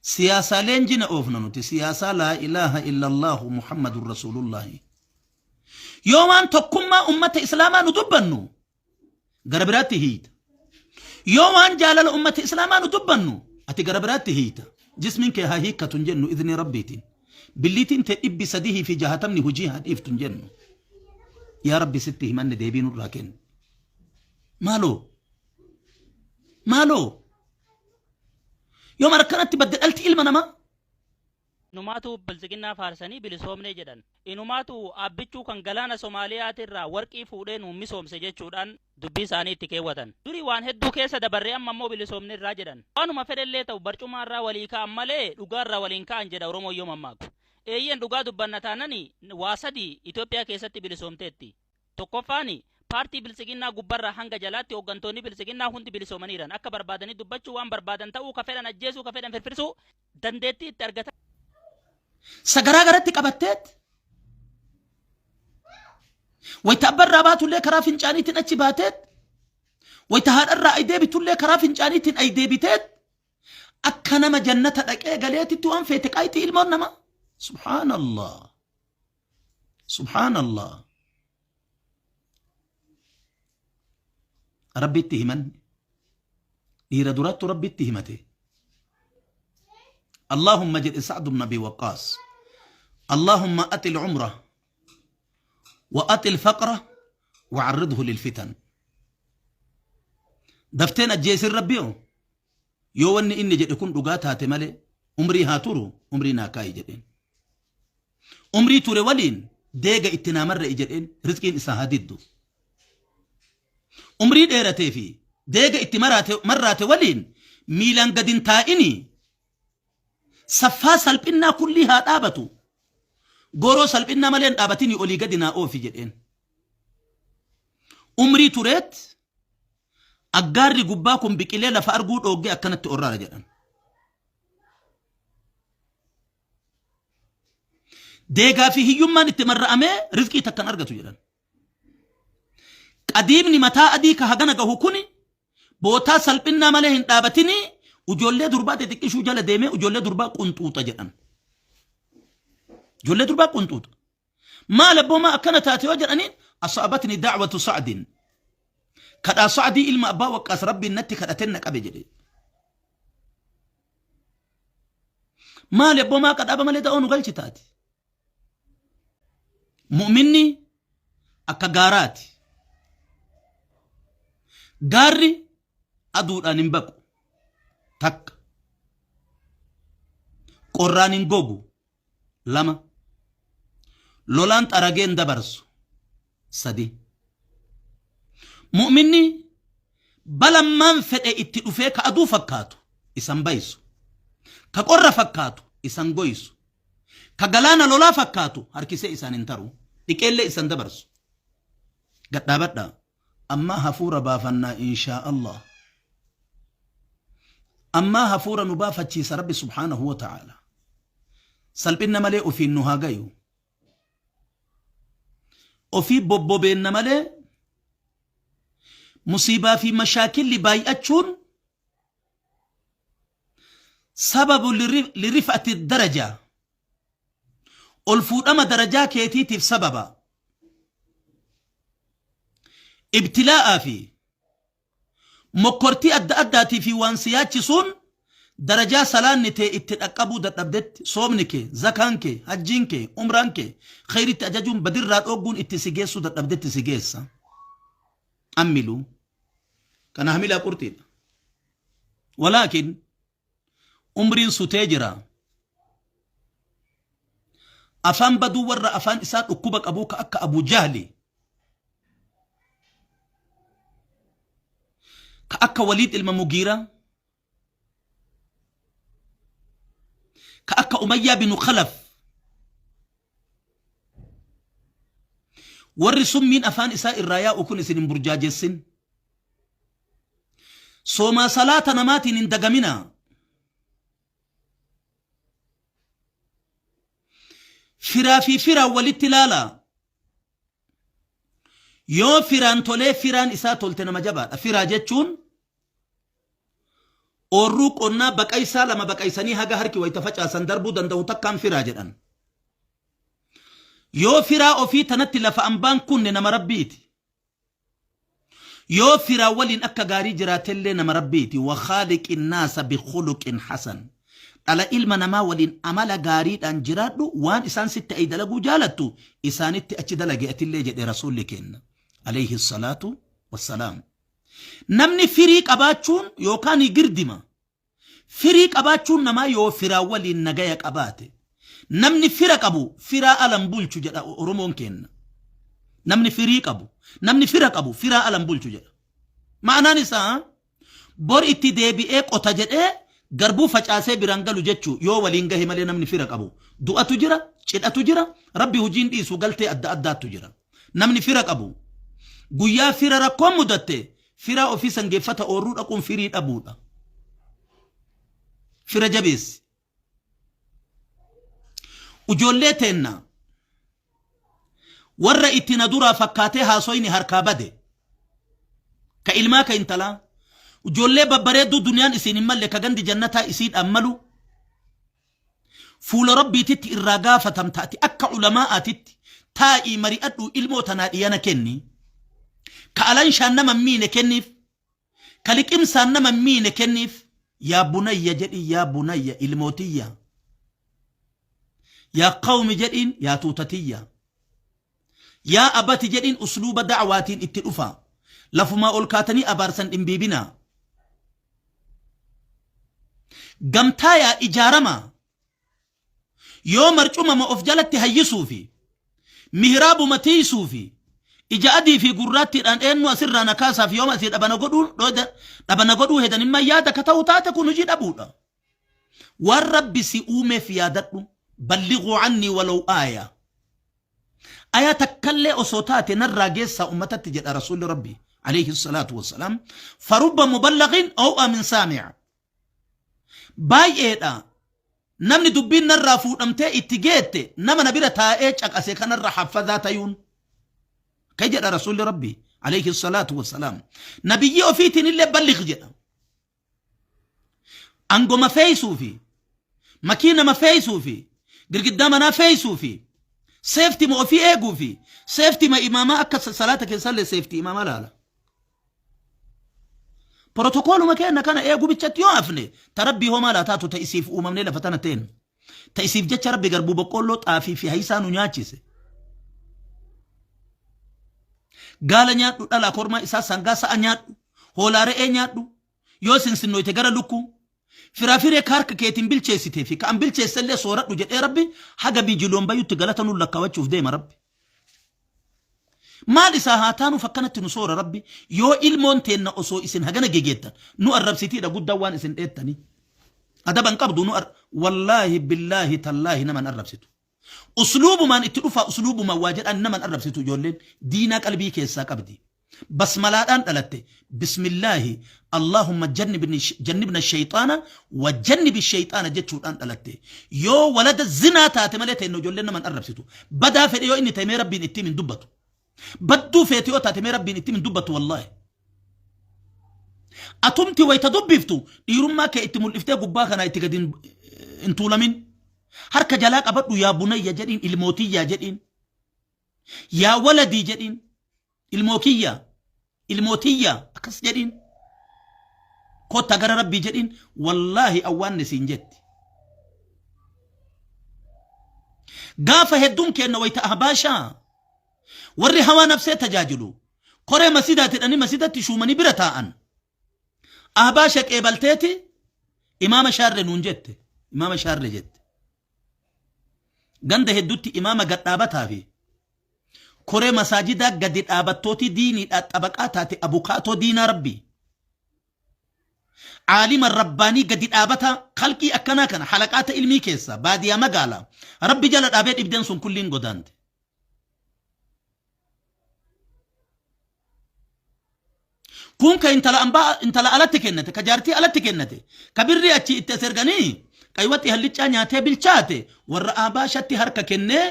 Siyaasaa leenjina oofna nuti siyaasaa laa ilaaha illallaahu Muhammadun rasuulullaahi. Yoo waan tokkummaa ummata islaamaa nu dubbannu gara biraatti hiiyta. Yoo waan jaalala ummata islaamaa nu dubbannu ati gara biraatti hiiyta. Jismiin kee haa hiikkatu hin jennu idnii rabbiitiin. Billiitiin tee 360ni hujii haa dhiiftu hin jennu. Yaa Rabbi sitti himanne deebii nurraa kenni. Maaloo? Maaloo? Yoom akkanatti badde dhalti ilma namaa? Inumaatu Biltsiginnaa faarsanii bilisoomne jedhan. Inumaatu Abbichuu kan galaana Somaaliyaatirraa warqii fuudhee nuun misoomse jechuudhaan dubbii isaanii itti keewwatan. Durii waan hedduu keessa dabarree amma immoo bilisoomnerraa jedhan. Waanuma fedhellee ta'u barcumaarraa walii ka'an malee dhugaarraa walii hin ka'an jedha Oromoon yoo mammaaku. Eeyyeen dhugaa dubbanna taanani waa sadii Itoophiyaa keessatti bilisoomteetti. Tokkoffaan paartii Biltsiginnaa gubbarraa hanga jalaatti hooggantoonni Biltsiginnaa hundi bilisoomaniiran. Akka barbaadanii dubbachuu, waan barbaadan ta'uu, ka fedhan ajjeesuu, ka fedhan firfirsuu dandeettii itti argatan. Sagaraa garatti qabatteet wayta abbarraa baatullee karaa fincaaniitiin achi baateet wayta haadharraa ay deebitullee karaa fincaaniitiin ay deebiteet akka nama jannata dhaqee galeetitti waan feete qaayxii ilmoon namaa. Subhaanallah. Subhaanallah. Rabbitti himan. Dhiira durattu Rabbitti himate. Allahumma jedhe Sa'd ibn Abi Waqqaas. Allahumma atil umra wa atil faqra wa arridhu lil fitan. Dafteen ajjeesin Rabbiyo yoo wanni inni jedhe kun dhugaa taate malee umrii haa turu umrii naa kaa'i jedheen. Umrii ture waliin deega itti naa marra'i jedheen rizqiin isaa haa diddu. Umrii dheeratee fi deega itti marraate waliin miilaan gad hin taa'inii saffaa salphinnaa kullii haa dhaabatu. Gooroo salphinnaa malee hin dhaabatinii olii gadi naa oofi jedheen. Umrii tureet aggaarri gubbaa kun biqilee lafa arguu dhooggee akkanatti orraara jedhan. Deegaa fi hiyyummaan itti marra'amee rizqii takkan argatu jedhan. Qadiimni mataa adii ka hagana gahu kuni bootaa salphinnaa malee hin dhaabatinii ijoollee durbaa xixiqqishuu jala deemee ijoollee durbaa qunxuuxa jedhan. Ijoollee durbaa qunxuuxa. Maal abboo maa akkana taate yoo jedhaniin asaabatni da'watu sa'din. Kadhaa Sa'dii ilma abbaa waqqaas rabbiin natti kadhateen na qabe jedhe. Maali abboo maa qadhaaba malee da'oo nu galchi taate. Mu'minni akka gaaraati. Gaarri aduudhaan hin baqu. Takka. Qorraan hin gogu. 2. Lolaan xaragee hin dabarsu. 3. Mu'minni balammaan fedhe itti dhufee ka aduu fakkaatu isan bayisu. Ka qorra fakkaatu isan goysu. Ka galaana lolaa fakkaatu harkisee isaan hin taru. Dhiqeellee isan dabarsu. Gadhaabadhaa. Ammaa hafuura baafannaa inshaa Allah. Ammaa hafuura nu baafachiisa Rabbi subhaanahu wa ta'ala. Salphinna malee ofiin nu haa gayu. Ofii bobbobeenna malee musiibaa fi mashaakilli baay'achuun sababu lirif'ati daraja ol fuudhama darajaa keetiitiif sababa ibtilaa'aa fi mokkortii adda addaatii fi waan si yaachisuun darajaa salaanni tee itti dhaqqabuu dadhabdetti soomni kee zakaan kee hajjiin kee umraan kee kheyritti ajajuun badirraa dhoogguun itti si geessuu dadhabdetti si geessa ammilu kana hamilaa qurxiidha walaakin Umriin sutee jira. Afaan baduu warra afaan isaa dhukkuba qabuu ka akka Abu Jahli. Ka akka Waliid ilma Mugiiraa. Ka akka Umayyaa binu Khalaf. Warri summiin afaan isaa irraa yaa'u kun isin hin burjaajessin. Soomaa salaata namaatiin hin dagaminaa. Firaa fi firaan walitti ilaalaa. Yoo firaan tolee firaan isaa tolte nama jabaadha. Firaa jechuun Oorruu qonnaa baqaysaa lama baqaysanii haga harki wayta facaasan darbuu danda'u takkaan firaa jedhan. Yoo firaa ofii tanatti lafa ambaan kunne nama Rabbiiti. Yoo firaa waliin akka gaarii jiraatellee nama Rabbiiti. Wa khaaliqin naasa bi khuluqin hasan. Dhala ilma namaa waliin amala gaariidhaan jiraadhu, waan isaan sitti ay dalaguu jaalattu isaanitti achi dalage atillee jedhe Rasuulli keenna. Alayhi salaatu wassalaam. Namni firii qabaachuun yookaan girdima firii qabaachuun namaa yoo firaa waliin nagaya qabaate. Namni fira qabu firaa alan bulchu jedha Oromoon keenna. Namni firii qabu, namni fira qabu firaa alan bulchu jedha. Ma'anaan isaa bor itti deebi'ee qota jedhee garbuu facaasee biraan galu jechuu yoo waliin gahe malee namni fira qabu. Du'atu jira, cidhatu jira, Rabbi hojiin dhiisu galtee adda addaattu jira. Namni fira qabu guyyaa fira rakkoon mudatte firaa ofii sangeeffata oorruu dhaquun firii dhabuudha. Fira jabeessi. Ijoollee teenna warra itti na duraa fakkaatee haasoyni harkaa bade ka ilmaa ka intalaa ijoollee babbareedduu duniyaan isiin hin malle ka gandi jannataa isiidhaan malu fuula Rabbiititti irraa gaafatamta ati akka ulamaa'aatitti taa'ii mari'adhuu ilmoo tanaa dhiyana kenni ka alanshaan nama hin miine kenniif ka liqimsaan nama hin miine kenniif. Yaa bunayya jedhi, yaa bunayya ilmootiyya, yaa qawmi jedhiin, yaa tuutatiyya, yaa abati jedhiin. Usluuba da'waatiin itti dhufa, lafumaa ol kaatanii abaarsan dhimbiibinaa. Gamtaa yaa ijaaramaa yoo marcumama of jalatti hayyisuu fi mihraabuma tiisuu fi ija adii fi gurraattiidhaan eenyu asirraa na kaasaaf yooma asii dhabana godhuu hedan imma yaada ka ta'u taate kun hojii dhabuudha. Waan Rabbi si uumeef yaadadhu. Ballighuu annii walaw aaya. Ayaa takkallee osoo taate narraa geessaa ummatatti jedha Rasuulli Rabbi alayhi salaatu wassalaam. Farubba muballaghin aw'a min saami'. Baay'eedha namni dubbiin narraa fuudhamtee itti geette nama na bira taa'ee caqase kanarra haffazaa tayuun. Kay jedha Rasuulli Rabbi alayhi salaatu wassalaam. Nabiyyii ofiitiin illee balligh jedha. Angoma feeysuu fi makiinama feeysuu fi girgiddaa manaa feeysuu fi seeftima ofii eeguu fi seeftima imaamaa akka salaata keessallee seeftii imaamaa laala. Protokooluma keenya kana eeguu bichatti yoo hafne ta Rabbii homaa laa taatu ta isiif uumamnee lafa tana teenu. Ta isiif jecha Rabbi garbuu boqqoolloo xaafii fi hayisaa nu nyaachise. Gaala nyaadhu, dhalaa kormaa isaa sangaa sa'a nyaadhu, hoolaa re'ee nyaadhu, yoo sinsinnoyte gara lukkuu. Firaafiree ka harka keetiin bilcheessitee fi ka an bilcheessellee sooradhu jedhee Rabbi haga bijiloon bayutti galata nu lakkawachuuf deema Rabbi. Maal isaa haa taanuuf akkanatti nu soora Rabbi yoo ilmoon teenna osoo isin hagana gegeettan nu arrabsitiidha guddaan waan isin dheettanii. Adaba hin qabdu nu wallaahi billaahi tallaahi naman arrabsitu. Usluubumaan itti dhufaa, usluubumaan waa jedhaan naman arrabsitu. Ijoolleen diinaa qalbii keessaa qabdi. Basmalaadhaan dhalatte. Bismillaahi Allahumma jannibna shayxaana wa jannibi shayxaana jechuudhaan dhalatte. Yoo walada zinaa taate malee ta'e ijoolleen naman arrabsitu. Badaa fedhe yoo inni ta'e mee Rabbiin ittiin hin dubbatu. Badduu feete yoo taate mee Rabbiin ittiin hin dubbatu wallaahi. Atumti wayita dubbiftu dhiirummaa kee itti mul'iftee gubbaa kanaa itti gadi hin tuulamin. Harka jalaa qabadhu, yaa bunayya jedhiin, ilmootiyyaa jedhiin. Yaa waladii jedhiin. Ilmoo kiyya, ilmootiyya akkas jedhiin. Kottaa gara Rabbii jedhiin, wallaahi awwaanni siin jetti. Gaafa hedduun keenna wayita ahbaashaa warri hawaa nafsee tajaajilu koree masidaati jedhanii masidatti shuumanii bira taa'an. Ahbaasha qeebalteeti imaama shaarre nuun jette. Imaama shaarre jette. Ganda hedduutti imaama gad dhaabataa fi koree masaajidaa gadi dhaabattootii diiniidhaa xabaqaa taate abukaatoo diinaa Rabbii. Aalima rabbaanii gadi dhaabataa kalqii akkanaa kana halaqaata ilmii keessa baadiyaa magaalaa Rabbi jala dhaabee dhibdeen sun kulliin godaante. Kun ka intala ambaa intala alatti kennate, ka jaartii alatti kennate, ka birrii achi itti as erganii qaywaxii halliccaa nyaatee bilchaate warra abaashatti harka kennee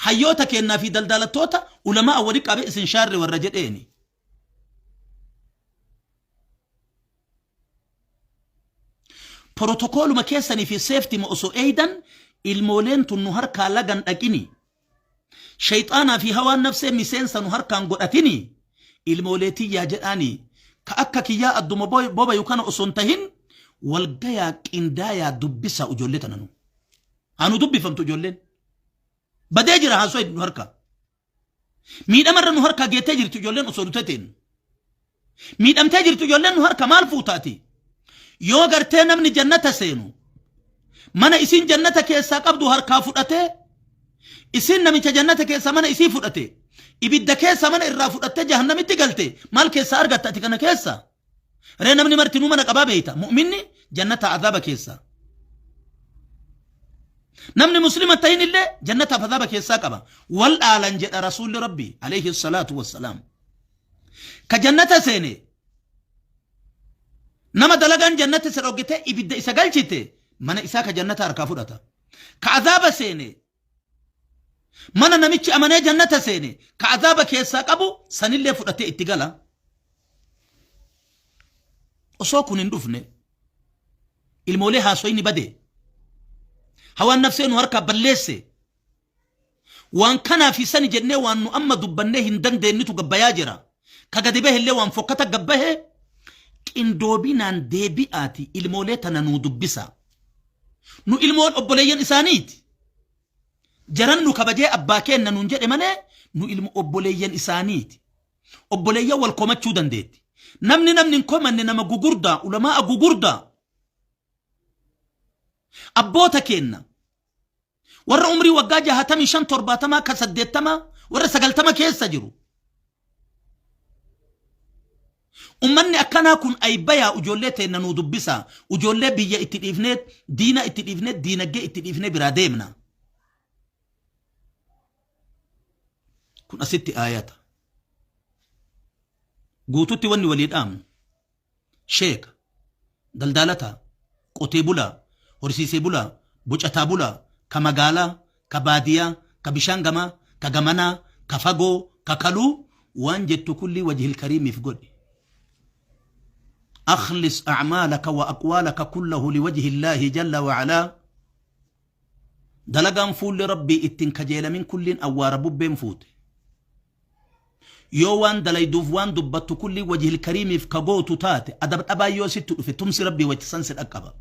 hayyoota kennaa fi daldaalattoota ulamaa wali qabe isin shaarre warra jedheeni. Porotokooluma keessanii fi seeftima osoo eeydan ilmooleen tun nu harkaa lagan dhaqini. Shayxaanaa fi hawaan nafsee miseensa nu harkaan godhatini ilmoolee tiyyaa jedhaani ka akka kiyyaa adduma bobayu kana osoo hin tahin walgayaa qindaayaa dubbisaa ijoollee tana nu. Haa nu dubbifamtu ijoolleen. Badee jira haasoo nu harkaa. Miidhamarra nu harkaa geettee jirti ijoolleen osoo nu teteen. Miidhamtee jirti ijoolleen nu harka maal fuutaati? Yoo gartee namni jannata seenu mana isiin jannata keessaa qabdu harkaa fudhatee isiin namicha jannata keessaa mana isii fudhate ibidda keessa mana irraa fudhattee jahannamitti galte maal keessaa argatta ati kana keessa? Ree namni martinuu mana qabaa beeyta. Mu'minni jannata azaaba keessa. Namni muslima tahin illee jannataaf azaaba keessaa qaba. Wal dhaalan jedha rasuulli Rabbi alayhi salaatu wassalaam. Ka jannata seene nama dalagaan jannata isa dhoggite ibidda isa galchite mana isaa ka jannata harkaa fudhata. Ka azaaba seene Mana namichi amanee jannata seene ka azaaba keessaa qabu sanillee fudhatee itti gala. Osoo kun hin dhufne ilmoolee haasoyni bade. Hawaan nafsee nu harkaa balleesse. Waan kanaa fi sani jennee waan nu amma dubbannee hin dandeennitu gabbayaa jira. Ka gadi bahe illee waan fokkata gabbahe qindoobinaan deebi'aati ilmoolee tana nuu dubbisa. Nu ilmoon obboleeyyan isaaniiti. Jaran nu kabajee abbaa keenna nuun jedhe malee nu ilmo obboleeyyan isaaniiti. Obboleeyyan wal komachuu dandeetti. Namni namni hin komanne nama gugurdaa, ulamaa'a gugurdaa. Abboota keenna warra umrii waggaa 65 70 ka 80 warra 90 keessa jiru. Ummanni akkanaa kun aybayaa ujoollee teenna nuu dubbisaa. Ujoollee biyya itti dhiifnee, diina itti dhiifnee, diinaggee itti dhiifnee biraa deemna. Kun asitti aayata. Guututti wanni walii dhaamnu. Sheeka, daldaalataa, qotee bulaa, horsiisee bulaa, bocataa bulaa, ka magaalaa, ka baadiyaa, ka bishaan gamaa, ka gamanaa, ka fagoo, ka kaluu waan jettu kullii wajhil kariimiif godhi. أخلص أعمالك وأقوالك كله لوجه الله جل وعلا dalagaan fuulli rabbii ittiin kajeelamin kulliin awwaara bubbeen fuute Yoo waan dalayduuf waan dubbattu kulli wajhil kariimiif ka gootu taate adab dhabaa yoo sitti dhufe tumsi rabbii wayta san si dhaqqaba.